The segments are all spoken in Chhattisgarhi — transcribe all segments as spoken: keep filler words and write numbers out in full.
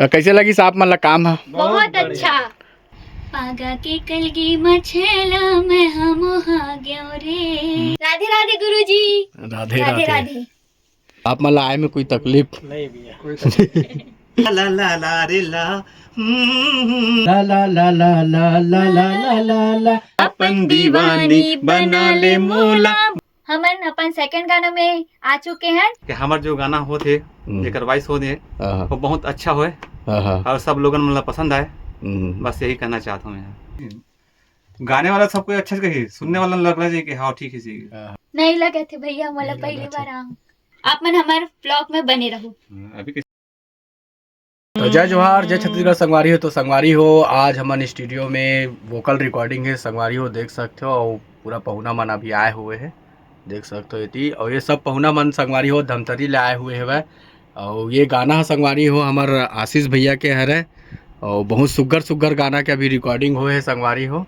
तो कैसे लगिस आप मन ला काम ह? बहुत अच्छा। पागा के कलगी म छेला मैं हम हा गयो रे। राधे राधे गुरुजी। राधे राधे राधे। राधे। आप मन ला आए में कोई तकलीफ? नहीं भैया। ला ला ला ला रे ला। हम्म। ला ला ला ला ला ला ला ला ला ला। अपन दीवानी बना ले मोला। हमन अपन सेकंड गाना में आ चुके हैं। कि हमर जो गाना होत हे, हम्म। जेकर वॉइस होत हे, हाँ, हाँ। वो बहुत अच्छा होए हाँ, हाँ। और सब लोगन मन ला पसंद आए। हम्म। बस यही कहना चाहता हूँ यार। गाने वाला सब कोई अच्छा से कही, सुनने वाला लगना चाहिए कि हाँ, ठीक है जी। हाँ। नहीं लगे थे भैया, मोला नहीं पहली लगा बार था। आऊँ। आप मन हमारे ब्लॉग में बने रहो। हाँ, अभी तो जय जोहार, जय छत्तीसगढ़ संगवारी हो। तो संगवारी हो, आज हमन स्टूडियो में वोकल रिकॉर्डिंग हे संगवारी हो, देख सकते हो। और पूरा पहुना मन अभी आए हुए हैं, देख सकते हो एती। और ये सब पहुना मन संगवारी हो धमतरी ले आए हुए हवय। और ये गाना ह संगवारी हो हमर आशीष भैया के हरे। और बहुत सुग्घर सुग्घर गाना के अभी रिकॉर्डिंग होए हे संगवारी हो।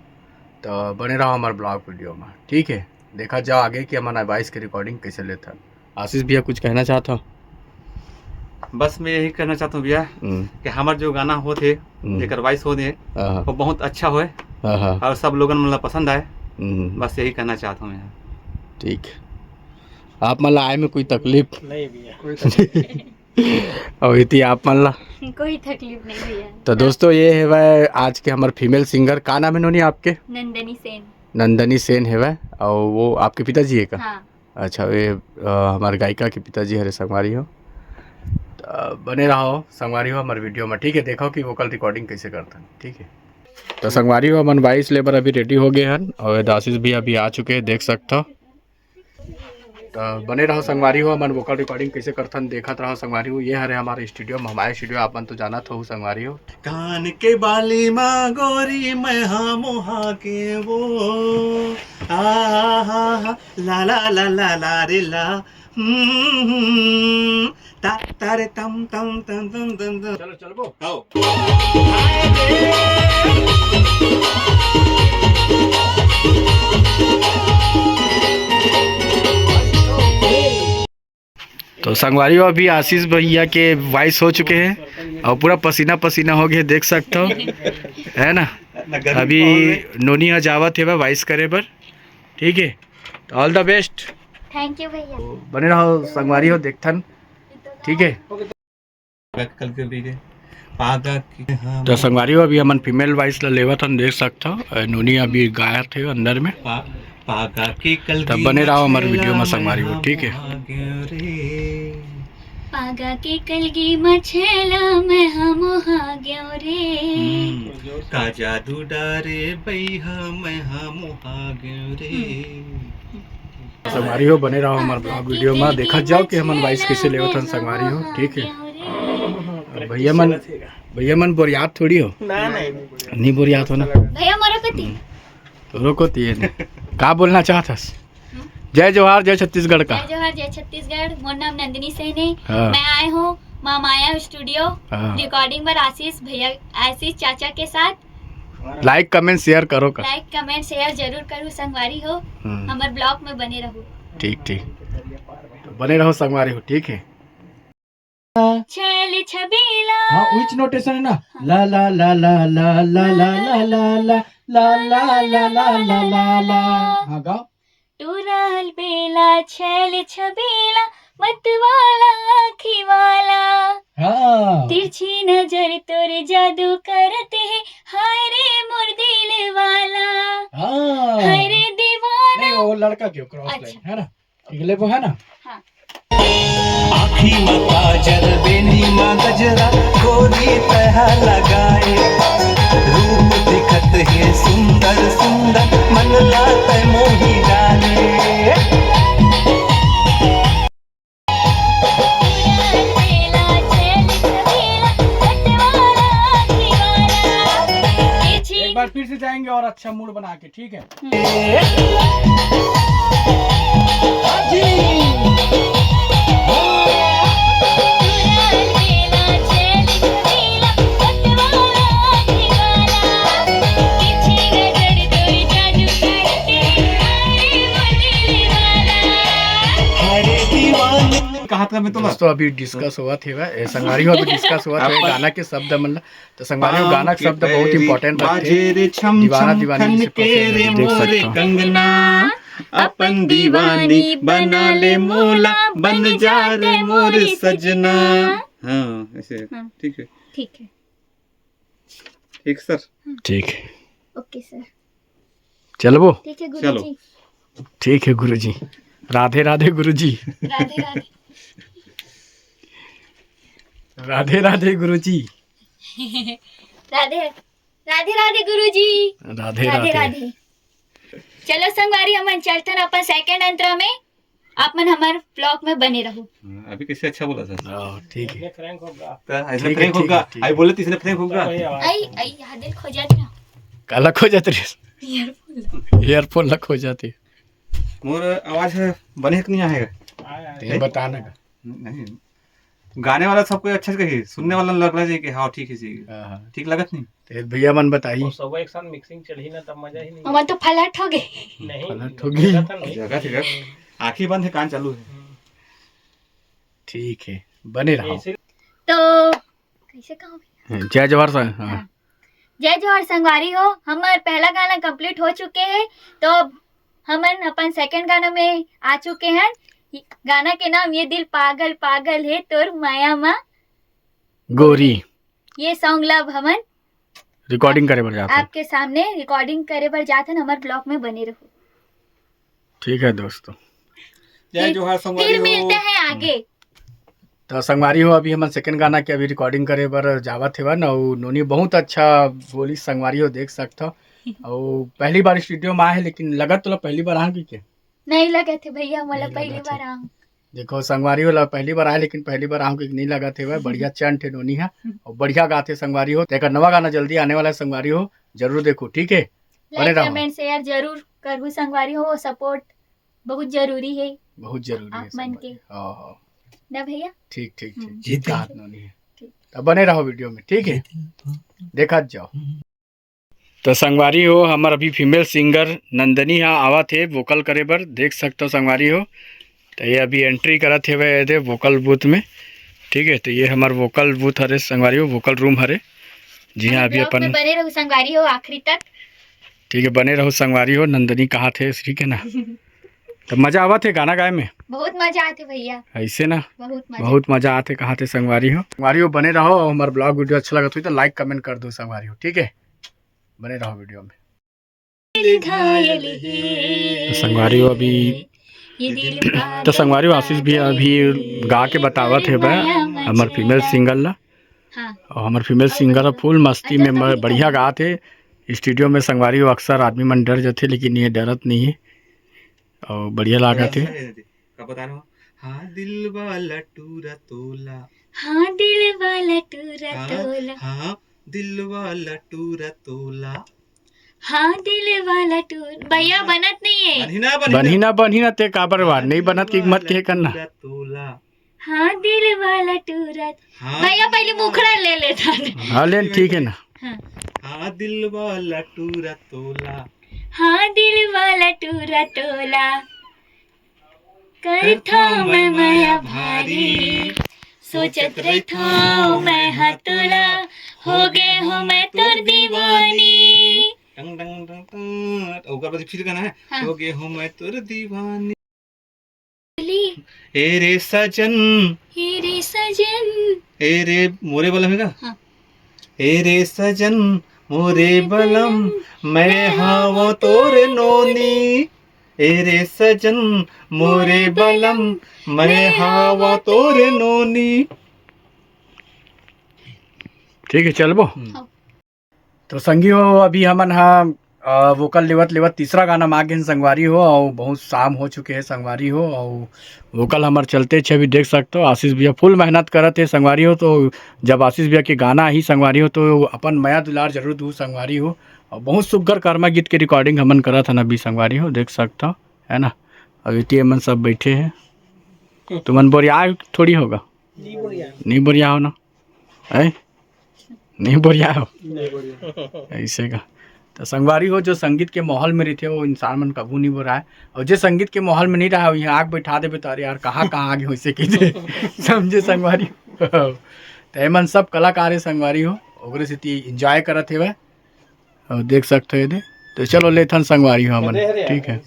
तो बने रहो हमर ब्लॉग वीडियो में, ठीक है। देखा जाओ आगे कि हमन वॉइस के रिकॉर्डिंग कैसे लेथन। आशीष भैया कुछ कहना चाहत हो? बस मैं यही कहना चाहता हूँ भैया हम्म। कि हमार जो गाना होत हे, हम्म। जेकर वॉइस होत हे, हाँ, हाँ। वो बहुत अच्छा होए हाँ, हाँ। और सब लोगन मन ला पसंद आए। हम्म। बस यही कहना चाहता हूँ यार। ठीक। आप मन ला आए में कोई तकलीफ? नहीं भैया। कोई तकलीफ नहीं। और इति आप मन ला? कोई तकलीफ नहीं भैया। तो दोस्तों, ये हेवय आज के हमर फीमेल सिंगर। का नाम है नोनी आपके? नंदनी सेन। नंदनी सेन हेवय। और वो आपके पिताजी है का? हाँ। अच्छा, ये, अ, हमारे गायिका के पिताजी हरे संगवारी हो। त बने रहो संगवारी हो हमारे वीडियो में, ठीक है। देखो कि वोकल रिकॉर्डिंग कैसे करते हैं, ठीक है। तो संगवारी हो, हमन वॉइस लेबर अभी रेडी हो गए हन और आशीष भी अभी आ चुके हैं, देख सकते हो। तो बने रहो संगवारी हो, हमन वोकल रिकॉर्डिंग कैसे करथन देखत रहो संगवारी हो। ये हरे हमारे स्टूडियो में, हमारे स्टूडियो आप मन तो जानत हो संगवारी हो। कान के बाली मा गोरी मैं हा मोहा के वो, आ हा हा हा, ला ला ला ला ला रे ला। हम्म, ता, तारे तम, तम, तम, तम, तम, तम। चलो, चलबो। आओ। तो संगवारी हो, अभी आशीष भैया के वॉइस हो चुके हैं और पूरा पसीना पसीना हो गए, देख सकते हो, है ना। अभी नोनी ह जावत हे वॉइस करे बर, ठीक है। तो all the best। Thank you भैया। बने रहो संगवारी हो, देखथन, ठीक है। कल के भी गए। पागा की तो संगवारी हो, अभी हमन फीमेल वॉइस ला लेवत हन, देख सकत हो। अ, नोनी अभी गायत हे अंदर में। पा-, पागा की कल तब की बने रहो हमारे मछेला वीडियो में मैं संगवारी हो, हम ठीक है। भाग्य रे। पागा के कलगी म छेला मैं हा मोहा गयो रे। हम्म, का जादू डारे बइहा मैं हा मोहा गयो रे। संगवारी हो, बने रहो हमारे ब्लॉग वीडियो में, देखा जाओ कि हमन वॉइस कैसे लेवत हन संगवारी हो, ठीक है। भैया मन, भैया मन बोरियात थोड़ी हो। ना, नहीं, नहीं बोरियात। नहीं बोरियात हो ना। भैया मोरे कती। तोरो कती हे ने। का बोलना चाहत हस? जय जोहार, जय छत्तीसगढ़ का। जय जोहार, जय छत्तीसगढ़। मोर नाम नंदिनी सेन हे। हाँ। मैं आए हूँ माँ माया स्टूडियो हाँ। रिकॉर्डिंग बर आशीष भैया, आशीष चाचा के साथ। लाइक, कमेंट, शेयर करो का। लाइक, कमेंट, शेयर जरूर करू संगवारी हो। हम्म। हमर ब्लॉग में बने रहू। ठीक, ठीक। तो बने रहो संगवारी हो, ठीक है। छैल छबीला। हाँ, which notation है ना? हाँ। ला, ला, ला, ला, ला, ला, ला, ला, ला, ला, ला, ला, ला, ला, ला, ला, ला। हाँ, गाओ। टूरा अलबेला, छैल छबीला, मतवाला आँखी वाला। हाँ। तिरछी नजर तोर जादू करत हे, हाय रे मोर दिल वाला। हाँ। हाय रे दीवाना। नहीं, वो लड़का के क्रॉस अच्छा। लाइन, है ना? ठीक, लेबो है ना? हाँ। आँखी म काजल, बेनी म गजरा, गोरी तैं हा लगाए। रूप दिखत हे सुंदर सुंदर, मन ला तैं मोही डाले। एक बार फिर से जाएंगे और अच्छा मूड बना के, ठीक है। कहा था में तो दोस्तों, अभी डिस्कस होवत हे, ए, संगवारी हो, अभी डिस्कस होवत हे अपन गाना के शब्द मन ला। तो संगवारी हो, गाना के शब्द बहुत इंपॉर्टेंट रहिथे। दीवाना दीवानी जैसे पसंद हे, देख सकथो। कंगना, अपन दीवानी बना ले मोला, बन जा रे मोर सजना। हाँ, ऐसे। हाँ। ठीक है। ठीक है। ठीक सर। ठीक है। ओके सर। चलबो? ठीक है गुरुजी। ठीक है गुरुजी। राधे राधे गुरुजी। राधे राधे। राधे राधे गुरुजी। राधे राधे राधे गुरुजी। राधे राधे राधे। चलो संगवारी, हमन चलथन अपन सेकंड अंतरा में। आप मन हमर ब्लॉग में बने रहो। हाँ, अभी कैसे अच्छा बोला था। हाँ, ठीक है। तो ऐसे ठीक है, prank ठीक होगा। है, ठीक है। आई बोले तीसरे prank होगा। आई, आई, यहाँ दिल खो जाती ना। काला खो जाती रे। ईयरफोन ला खो जाती। मोर आवाज है, बने कि नहीं आएगा? तें बता ना। नहीं, गाने वाला सब कोई अच्छा से कही, सुनने वाला लगना चाहिए कि हाँ, ठीक है जी। हाँ, हाँ। ठीक लगत नहीं। ते भैया मन बताई। वो सब एक साथ मिक्सिंग चढ़ी ना, तब मजा ही नहीं। हमन तो फ्लैट हो गए। नहीं, फ्लैट हो गई। जगह तो नहीं। जगह ठीक है। आँखी बंद है, कान चालू है। हम्म। ठीक है, बने रहो। ऐसे तो कैसे कहो? जय जोहार सर। हाँ। हाँ। जय जोहार संगवारी हो, हमर पहला गाना कंप्लीट हो चुके हे, तो अब हमन अपन सेकंड गाना में आ चुके हैं। गाना के नाम ये दिल पागल पागल हे तोर माया मा गोरी। ये सॉन्ग ला अब हमन रिकॉर्डिंग करे बर जात हन। आपके सामने रिकॉर्डिंग करे बर जात हन, हमर ब्लॉग में बने रहो। ठीक है दोस्तों। जय फिर, जोहार संगवारी फिर हो। मिलते हैं आगे। तो संगवारी हो, अभी हमन सेकंड गाना के अभी रिकॉर्डिंग करे बर जावत हेवन, अउ नोनी बहुत अच्छा बोली संगवारी हो, देख सकत हो। अउ पहली बार स्टूडियो में आए हे, लेकिन लगत तो पहली बार आए कि के? नहीं लगत हे भैया, मोला नहीं पहली लगत हे। बार आए। देखो संगवारी हो, ला पहली बार आए, लेकिन पहली बार आए कि नहीं लगत हे, बढ़िया चंट हे नोनी हा, अउ बढ़िया गाथे संगवारी हो। तेकर नवा गाना जल्दी आने वाला हे संगवारी हो, जरूर देखो, ठीक है? बने लाइक, रहो। कमेंट, शेयर जरूर करहु संगवारी हो, सपोर्ट बहुत जरूरी है बहुत जरूरी आप है मन संगवारी। के। हाँ, हाँ। ना भैया? ठीक, ठीक, ठीक, हम्म। ठीक कहा नोनी है। ठीक। तब बने रहो वीडियो में, ठीक है? देखत जाओ। तो संगवारी हो, हमर अभी फीमेल सिंगर नंदनी हा आवत हे वोकल करे बर, देख सकत हो संगवारी हो। तो ये अभी एंट्री करत हेवय एदे वोकल बूथ में, ठीक है? तो ये हमर वोकल बूथ हरे संगवारी हो, वोकल रूम हरे, जी हाँ। अभी ब्लॉग अपन में बने रहो संगवारी हो आखिरी तक। ठीक है, बने रहो संगवारी हो। नंदनी कहा थे, ठीक है ना? तो मजा आवत हे गाना गाए में? बहुत मजा आथे भैया। ऐसे ना? बहुत मजा। बहुत मजा आथे, कहा थे संगवारी हो। संगवारी हो, बने रहो, अउ हमर ब्लॉग वीडियो अच्छा लगत होही तो लाइक कमेंट कर दो संगवारी हो, ठीक है? बने रहो वीडियो में। तो संगवारी हो अभी, तो संगवारी हो आशीष भी अभी गा के बतावत हे बा, हमर फीमेल सिंगर ला। हाँ। अउ हमर फीमेल सिंगर ह फुल मस्ती में म-, बढ़िया गात हे। स्टूडियो में संगवारी हो अक्सर आदमी मन डर जाथे, लेकिन ये डरत नहीं है अउ बढ़िया लागत हे। का बता रहा हूँ? हाँ दिल वाला टूरा तोला। हाँ दिल वाला टूरा हाँ, तोला। हाँ दिल वाला टूरा तोला। हाँ दिल वाला टूर, भैया बनत नहीं है। बनही ना, बनही ना। बनही ना, बनही ना, ते काबर बार नहीं बनत कि मत के करना। टूरा तोला। हाँ दिल वाला टूरा। हाँ भैया दिल पहले वाला मुखड़ा ले लेता है। हाँ लेन, ठीक है ना। हाँ। हाँ दिल वाला टूरा तोला। हाँ दिल वाला टूरा तोला। करथौं मैं मया भारी, सोचत रहिथौं मैं हा तोला, हो गे हौं मैं तोर दीवानी। टंग, टंग, टंग, टंग। ओकर बाद फिर गाना है, हाँ। हो गे हौं मैं तोर दीवानी। बोली। ए रे सजन। ए रे सजन। ए रे मोरे बलम है का? हाँ। ए रे सजन, मोरे बलम, मैं हावों तोर नोनी। ए रे सजन, मोरे बलम, मैं हावों तोर नोनी। ठीक है, चलबो। हाँ। तो संगी हो, अभी हमन हा, अ, वोकल लेवत लेवत तीसरा गाना मा आ गेन संगवारी हो, अउ बहुत शाम हो चुके हे संगवारी हो, अउ वोकल हमर चलते छे। अभी देख सकत हो आशीष भैया फुल मेहनत करत हे संगवारी हो। तो जब आशीष भैया के गाना आही संगवारी हो, तो अपन मया दुलार जरूर दू संगवारी हो। अउ बहुत सुग्घर कर्मा गीत के रिकॉर्डिंग हमन करत हन अभी संगवारी हो, देख सकत हो, है ना। अभी ते मन सब बैठे हे, तुमन बोरिया थोड़ी होगा, नहीं बोरिया हो ना, है नहीं बोरिया हो। ऐसे का तो संगवारी हो, जो संगीत के माहौल में रहिथे, वो इंसान मन कभू नहीं बोराय, और जे संगीत के माहौल में नहीं रहा, वो यहाँ आग बैठा देबे, तो अरे यार, कहाँ, कहाँ आगे होइसे कहिथे, समझे संगवारी हो। तो एमन सब कलाकार हे संगवारी हो, ओकरे सेती enjoy करत हेवय, और देख सकते हो ये दे। तो चलो लेथन संगवारी हो हमन, ठीक है।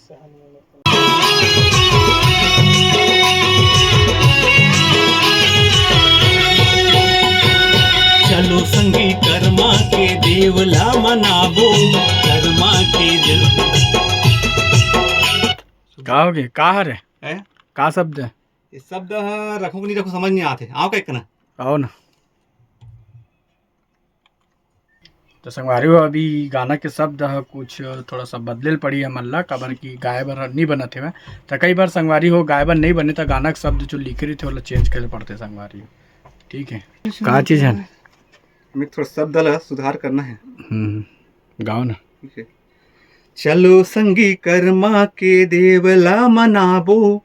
चलो संगी करमा के देव ला मनाबो, करमा के देव। का हो गे? का हरे? हैं? का शब्द है? ये शब्द ह रखो कि नहीं रखो समझ नहीं आते। आओ का इतना? आओ ना। तो संगवारी हो, अभी गाना के शब्द ह कुछ थोड़ा सा बदले ल पड़ी हमन ला, काबर कि गाए बर नहीं बनत हेवय। तो कई बार संगवारी हो, गाए बर नहीं बने, तो गाना के शब्द जो लिखे रहिथे, ओला change करे पड़थे संगवारी हो। ठीक है, का चीज है? हमें थोड़ा शब्द ला सुधार करना है। हम्म, गाओ ना। ठीक है। चलो संगी करमा के देव ला मनाबो,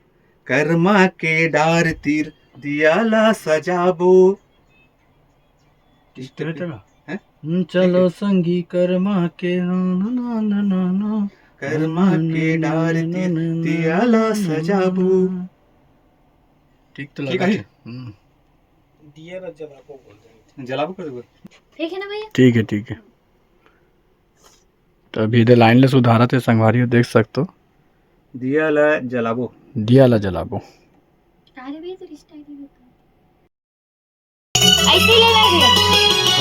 करमा के डार तीर दिया ला सजाबो। इस तरह का? हैं? हम्म, चलो ठीक है। संगी करमा के ना, ना, ना, ना, ना, ना। करमा के डार तीर दिया ला सजाबो। ठीक तो ठीक लगा है। हम्म। दिया ला जलाबो बोल रहे हैं। जलाबो कर दो। ठीक है ना भैया? ठीक है, ठीक है। तो अभी इधर line ले सुधारत हे संगवारी हो, देख सकते हो। दिया ला जलाबो। दिया ला जलाबो। अरे भैया, तो style ही होता है। ऐसे ही लेना है भैया।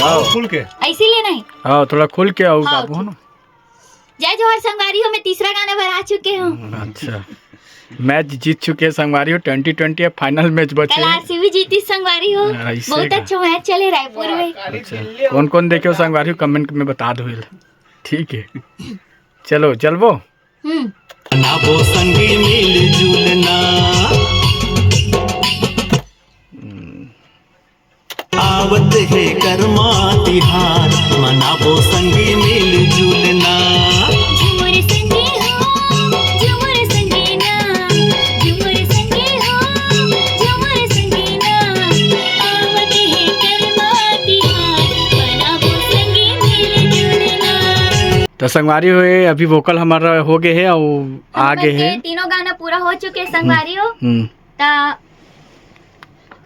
हाँ। खुल के। ऐसे ही लेना है। हाँ, थोड़ा खुल के आओ हाँ, बाबू, है ना? जय जोहार संगवारी हो, मैं तीसरा गाना भर आ चुके हूँ। अच्छा, match जीत चुके हैं संगवारी हो, twenty twenty अब final match बचे कल हैं। आरसीबी जीती संगवारी हो, हाँ, ऐसे बहुत का। अच्छा match चले रायपुर में। अच्छा, कौन कौन देखे हो संगवारी हो, comment में बता दो, ठीक है। चलो चलबो। हम्म। मनाबो संगी मिलजुल ना। हम्म। आवत हे करमा तिहार, मनाबो संगी मिलजुल ना। झूमर संगी हो, झूमर संगी ना, झूमर संगी हो, झूमर संगी ना। आवत हे करमा तिहार, मनाबो संगी मिलजुल ना। तो संगवारी हो, अभी vocal हमारा हो गए है और आ हमर गए के है। तीनों गाना पूरा हो चुके हैं संगवारी हो। हम्म। ता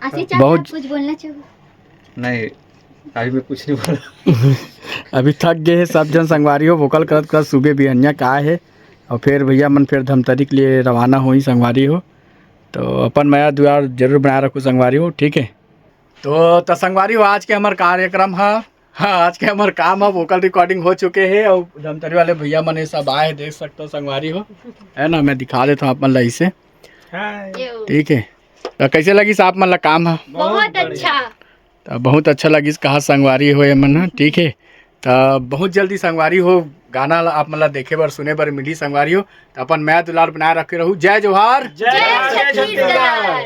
आशीष चाचा, बहुत आप कुछ बोलना चाहो? नहीं, अभी मैं कुछ नहीं बोला। अभी थक गए हैं सब जन संगवारी हो, vocal करत करत सुबह बिहनिया का है, और फिर भैया मन फिर धमतरी के लिए रवाना होई संगवारी हो। तो अपन मया दुआर जरूर बनाए रखो संगवारी हो, ठीक है। तो, तो संगवारी हो, आज के हमार कार्यक्रम हा, हाँ, आज के हमार काम हा, vocal recording हो चुके है और धमतरी वाले भैया मन ये सब आए, देख सकते हो संगवारी हो, है ना, मैं दिखा देता हूँ आप मन ला इसे। हाय। ठीक है, तो कैसे लगिस आप मन ला काम हा? बहुत अच्छा। तो बहुत अच्छा लगिस कहा संगवारी हो ये मन हा, ठीक है। तो बहुत जल्दी संगवारी हो गाना ला आप मन ला देखे बर, सुने बर मिली संगवारी हो। तो अपन मया दुलार बनाए रखे रहू। जय जोहार। जय छत्तीसगढ़।